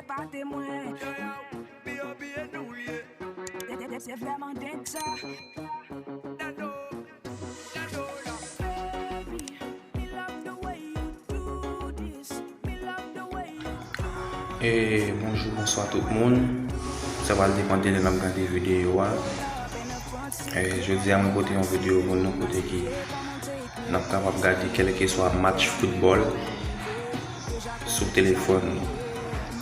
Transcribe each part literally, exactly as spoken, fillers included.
Pate mwen. Yo, yo, B O B e nou l ye. Se vrèman dèd sa. Dado, Dado la. Baby, me love the way you do this. Me love the way you do this. E bonjou, bonswa tout moun. Sa pral depann de lè n ap gade videyo a. E jodi a, mwen pote yon videyo pou nou kote ki n ap kapab gade kèlkeswa match foutbòl sou telefòn nou.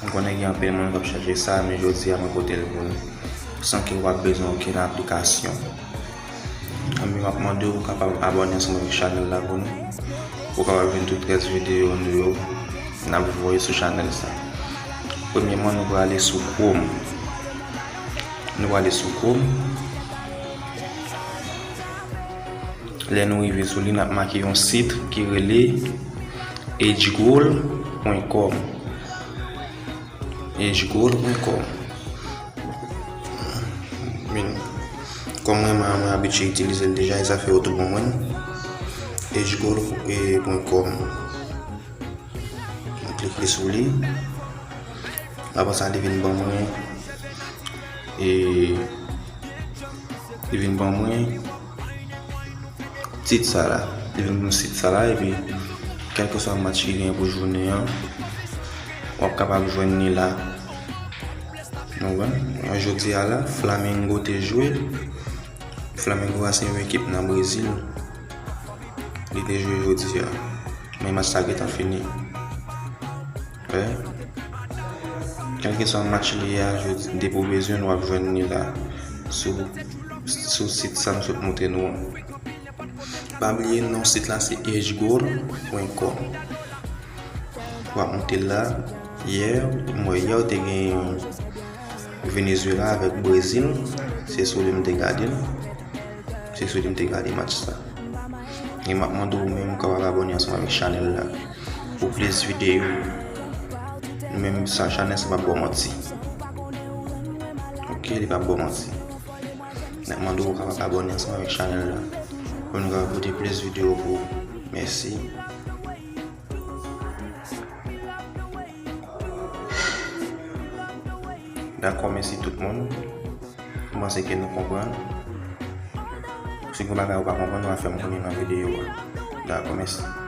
M konnen gen anpil moun k ap chache sa, men jodi a mwen pote l pou nou, san ke w pa bezwen okenn aplikasyon. Anben, m ap mande w pou w kapab abòne ansanm avèk chanèl la pou nou, pou w kapab jwenn tout rès videyo nou yo n ap voye sou chanèl sa. Premyèman, nou prale sou Chrome. Nou prale sou Chrome. Lè nou rive sou li, n ap make yon sit ki rele agegoal pwen kòm. Agegoal pwen kòm. Kòm mwen, mwen, mwen abitye itilize l deja, e sa fè yo tou bon mwen. Agegoal pwen kòm. Mwen klike sou li. Apre sa, li vin ban mwen, e, li vin ban mwen tit sa la. Li vin ban mwen tit sa la, epi kèlkeswa match ki gen pou jounen an, w ap kapab jwenn li la. Nou wè, jodi a la, Flamengo te jwe. Flamengo a se yon ekip nan Brezil. Li te jwe jodi a. Men match sa gentan fini. Wè. Kèlkeswa match li a, jodi, depi w bezwen l, w ap jwenn li la. Sou, sou sit sa m sot montre nou an. Pa bliye non sit la se agegoal pwen kòm. W ap monte l la. Yè, m wè yè te gen Venezuela avèk Brezil. Se sou li m te gade l. Se sou li m te gade match sa. E m ap mande w menm ou kapab abòne ansanm avèk chanèl la pou plis videyo. Menm sa, chanèl sa p ap ba w manti. Oke, li p ap ba w manti. M ap mande w kapab abòne ansanm avèk chanèl la pou nou kapab pote plis videyo pou ou. Mèsi. Dakò, mèsi tout moun. M panse ke nou konprann. Si gen bagay ou pa konprann, w a fè m konnen nan videyo a. Dakò, mèsi.